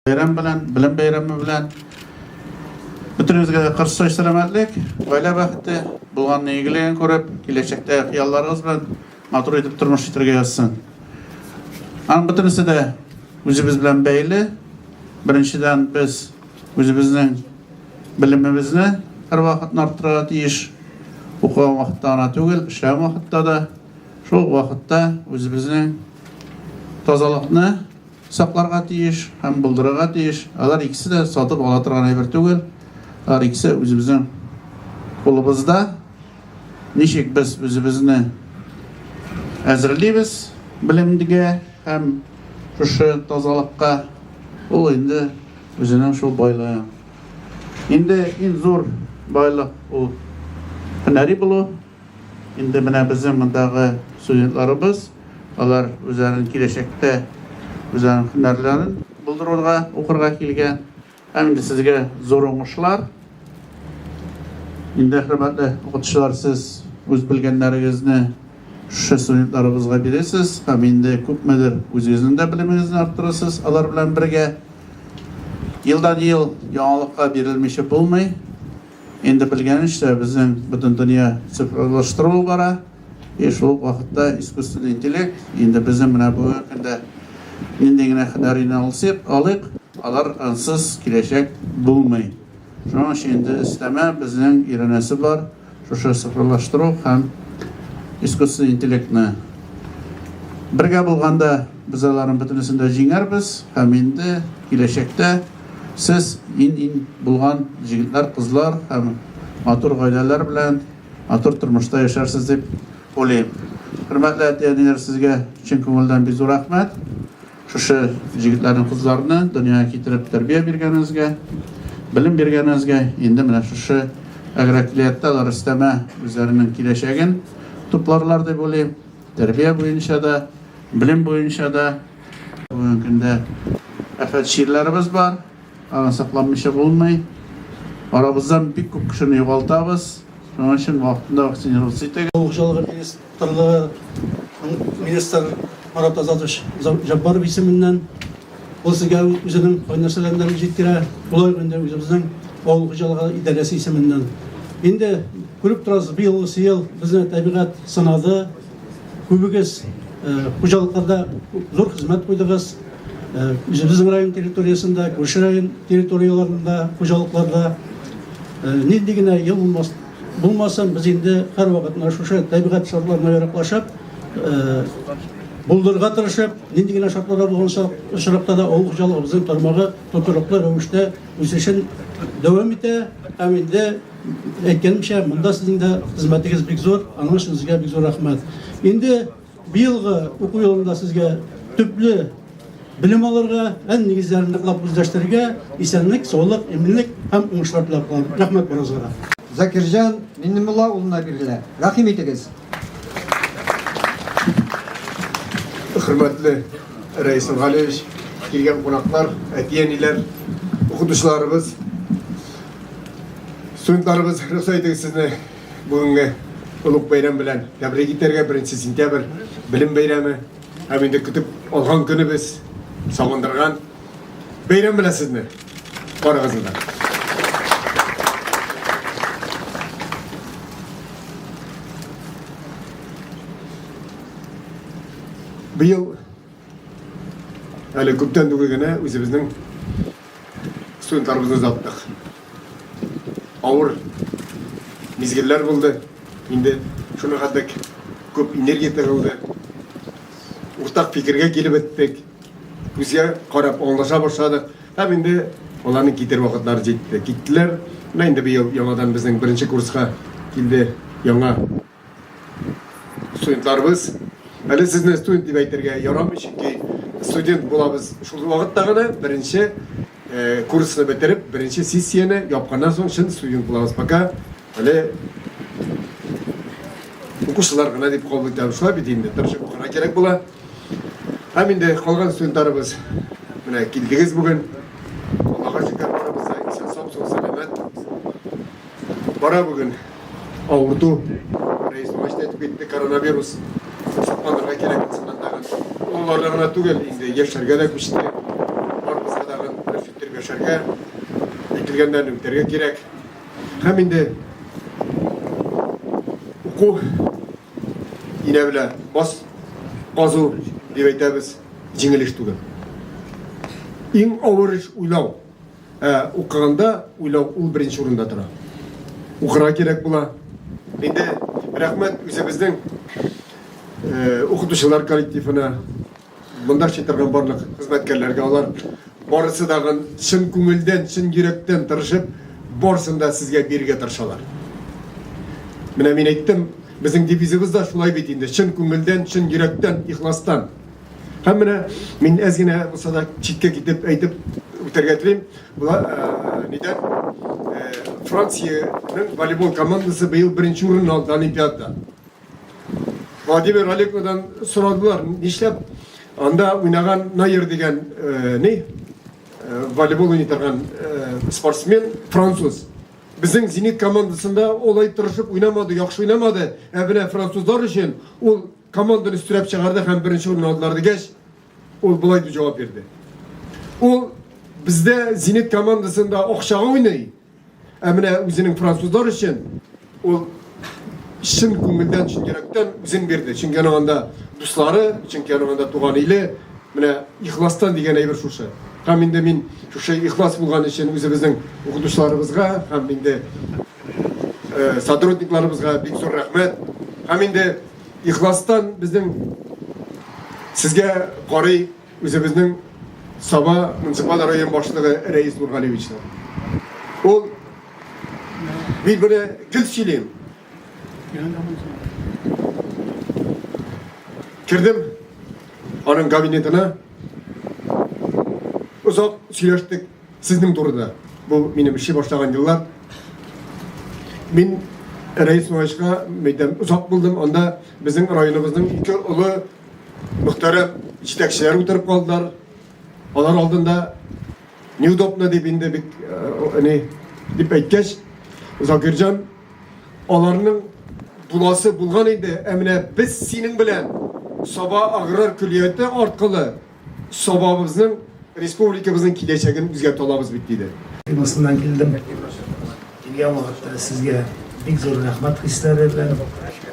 Бәйрәм белән, белем бәйрәме белән. Бөтенегезгә дә кырыс сәламәтлек, гаилә бәхете, булганны игелеген күреп, киләчәктә хыялларыгыз белән матур итеп тормыш итәргә язсын. Аның бөтенесе дә үзебез белән бәйле. Беренчедән, без үзебезнең белемебезне һәрвакыт арттырырга тиеш. Укыган вакытта гына түгел, эшләгән вакытта да. Шул ук вакытта үзебезнең тазалыкны сакларга тиеш һәм булдырырга тиеш. Алар икесе дә сатып ала торган әйбер түгел. Алар икесе үзебезнең кулыбызда. Ничек без үзебезне әзерлибез белемгә һәм шушы тазалыкка, ул инде үзенең шул байлыгы. Инде иң зур байлык ул һөнәри булу. Инде менә безнең мондагы студентларыбыз, алар үзләрен киләчәктә үзләренең һөнәрләрен булдырырга, укырга килгән. Һәм инде сезгә зур уңышлар. Инде, хөрмәтле укытучылар, сез үз белгәннәрегезне шушы студентларыбызга бирәсез һәм инде күпмедер үзегезнең дә белемегезне арттырасыз алар белән бергә. Елдан-ел яңалыкка бирелмичә булмый. Инде белгәнечә, безнең бөтен дөнья цифрлаштыру бара. И шул ук вакытта искусственный интеллект, инде безнең менә бүгенге көндә нинди генә һөнәрне алсыйк, алыйк, алар ансыз киләчәк булмый. Шуның өчен инде өстәмә безнең өйрәнәсе бар шушы цифрлаштыру һәм искусственный интеллектны. Бергә булганда без аларның бөтенесен дә җиңәрбез һәм инде киләчәктә Сез иң-иң булган җегетләр, кызлар һәм матур гаиләләр белән матур тормышта яшәрсез дип уйлыйм. Хөрмәтле әти-әниләр, сезгә чын күңелдән бик зур рәхмәт. Шушы җегетләрне, кызларны дөньяга китереп тәрбия биргәнегезгә, белем биргәнегезгә, инде менә шушы агрокилияттә алар өстәмә үзләренең киләчәген тупларлар дип уйлыйм. Тәрбия буенча да, белем буенча да. Бүгенге көндә афәт чирләребез бар, аны сакланмыйча булмый. Арабыздан бик күп кешене югалтабыз. Шуның өчен вакытында вакцинироваться итегез. Авыл хуҗалыгы министрлыгы министр Марат Азатович Җаббаров исеменнән ул сезгә үзенең кайнар сәламнәрен җиткерә. Шулай ук инде үзебезнең авыл хуҗалыгы идарәсе исеменнән. Инде күреп торасыз, быелгысы ел безне табигать сынады. Күбегез хуҗалыкларда зур хезмәт куйдыгыз. Үзебезнең район территориясендә, күрше район территорияләрендә, хуҗалыкларда нинди генә ел булмас, булмасын, без инде һәрвакыт менә шушы табигать шартларына яраклашып, булдырырга тырышып, нинди генә шартларда булган очракта да авыл хуҗалыгыбызның тармагы тотрыклы рәвештә үсешен дәвам итә һәм инде Әйткәнемчә, монда сезнең дә хезмәтегез бик зур, аның өчен сезгә бик зур рәхмәт. Инде быелгы уку елында сезгә төпле белем алырга, фән нигезләрен ныклап үзләштерергә, исәнлек, саулык, иминлек һәм уңышлар теләп калам. Рәхмәт барыгызга да. Закирҗан Миннемулла улына бирелә. Рәхим итегез. Хөрмәтле Рәис Нургалиевич, килгән кунаклар, әти-әниләр, укытучыларыбыз, Студентларыбыз, рөхсәт итегез сезне бүгенге олуг бәйрәм белән тәбрик итәргә. 1 сентябрь белем бәйрәме һәм инде көтеп алган көнебез, сагындырган бәйрәм белән сезне барыгызны да. Быел әле күптән түгел генә үзебезнең студентларыбызны озаттык. Авыр мизгелләр булды. Инде шуны хәтлек күп энергия тыгылды. Уртак фикергә килеп беттек. Күзгә карап аңлаша башладык. Һәм инде аларның китер вакытлары җитте. Киттеләр. Менә инде быел яңадан безнең беренче курска килде яңа студентларыбыз. Әле сезне студент дип әйтергә ярамый, чөнки студент булабыз шул вакытта гына, беренче э, курсны бетереп, беренче сессияне япканнан соң чын студент булабыз. Пока әле укучылар гына дип кабул итәбез. Шулай бит инде, тырышып укырга кирәк була. Һәм инде калган студентларыбыз менә килдегез бүген. Аллага шөкер, барыбыз да исән сау, сау сәламәт. Бара бүген авырту. Рәис бабай да әйтеп китте, коронавирус сакланырга кирәк инсаннан тагын. Олыларга гына түгел, инде яшьләргә дә күчте. Барыбызга тагын бер. иттереп яшәргә, әйтелгәннәрне үтәргә кирәк. Һәм инде уку инә белән баз казу дип әйтәбез, җиңел эш түгел. Иң авыр эш уйлау. Ә укыганда уйлау ул беренче урында тора. Укырга кирәк була. Инде рәхмәт үзебезнең э, укытучылар коллективына, монда эшли торган барлык хезмәткәрләргә алар барысы дагын чын күңелдән, чын йөрәктән тырышып, барысын да сезгә бирергә тырышалар. Менә мин әйттем, безнең девизыбыз да шулай бит инде, чын күңелдән, чын йөрәктән, ихластан. Һәм менә мин әз генә булса да читкә китеп әйтеп үтәргә телим. Була э, нидән? Э, Франциянең волейбол командасы быел беренче урын алды Олимпиадада. Владимир Олекнодан сорадылар, нишләп анда уйнаган Найер дигән э, ни? Волейбол уйный торган спортсмен француз. Безнең Зенит командасында олай тырышып уйнамады, яхшы уйнамады. Ә менә французлар өчен ул команданы өстерәп чыгарды һәм беренче урын алдылар дигәч, ул болай дип җавап бирде. Ул бездә Зенит командасында акчага уйный, ә менә үзенең французлар өчен ул чын күңелдән, чын йөрәктән үзен бирде. Чөнки аның анда дуслары, чөнки аның анда туган иле, менә ихластан дигән әйбер шушы. Һәм инде мин шушы ихлас булган өчен үзебезнең укытучыларыбызга һәм инде э, сотрудникларыбызга бик зур рәхмәт. Һәм инде ихластан безнең сезгә карый үзебезнең Саба муниципаль район башлыгы Рәис Нургалиевичның. Ул мин моны гел сөйлим. Кердем аның кабинетына. Озак сөйләштек. Сезнең турыда. Бу минем эшли башлаган еллар. Мин Рәис Нуайшка мәйдан озак булдым. Анда безнең районыбызның ике олы мөхтәрәм җитәкчеләре утырып калдылар. Алар алдында неудобно дип инде бик э, ни дип әйткәч, Закирҗан аларның буласы булган инде, ә менә без синең белән Саба аграр көллияте аркылы Сабабызның, республикабызның киләчәген үзгәртә алабыз бит, диде. Фирмасыннан килдем. Килгән вакытта сезгә бик зур рәхмәт хисләре белән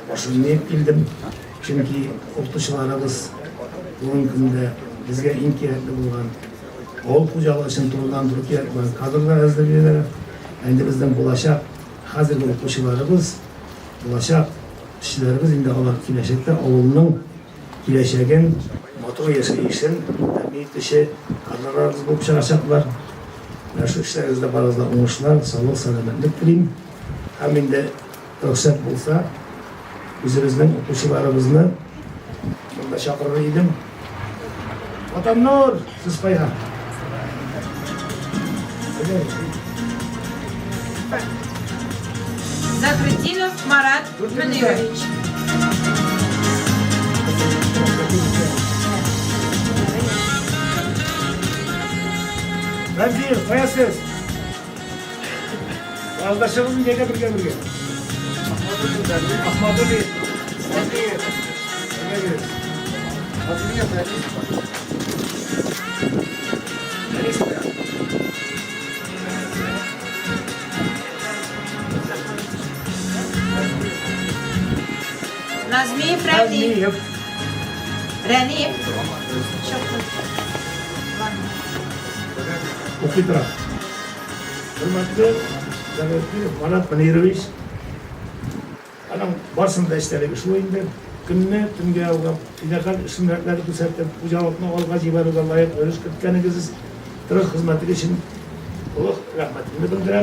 башымны иеп килдем. Чөнки укытучыларыбыз бүгенге көндә безгә иң кирәкле булган авыл хуҗалыгы өчен турыдан-туры кирәк булган кадрлар әзерлиләр. Ә инде безнең булачак хәзерге укучыларыбыз, булачак эшчеләребез инде алар киләчәктә авылның Киләчәген, матур яшәешен тәэмин итүче кадрларыбыз булып чыгачаклар. Менә шул эшләрегездә барыгызга уңышлар, саулык, сәламәтлек телим. Һәм инде рөхсәт булса, үзебезнең укучыларыбызны монда чакырыр идем. Ватаннур, сез кая? Загрудинов Марат Мөнирович. Рәмзиев, кая сез? Аздашыгыз нигә бергә бергә? Ахмадуллин. Рәмзиев. Назмиев Рәниф. Рәниф. Укый тора. Хөрмәтле Дәүләтбиров Марат Мөнирович, аның барысын да эчтәлеге шул инде. Көнне төнгә ялгап, фидакарь эшмәкләр күрсәтеп, хуҗалыкны алга җибәрүгә лаек өлеш керткәнегез, тырыш хезмәтегез өчен олы рәхмәтемне белдерәм.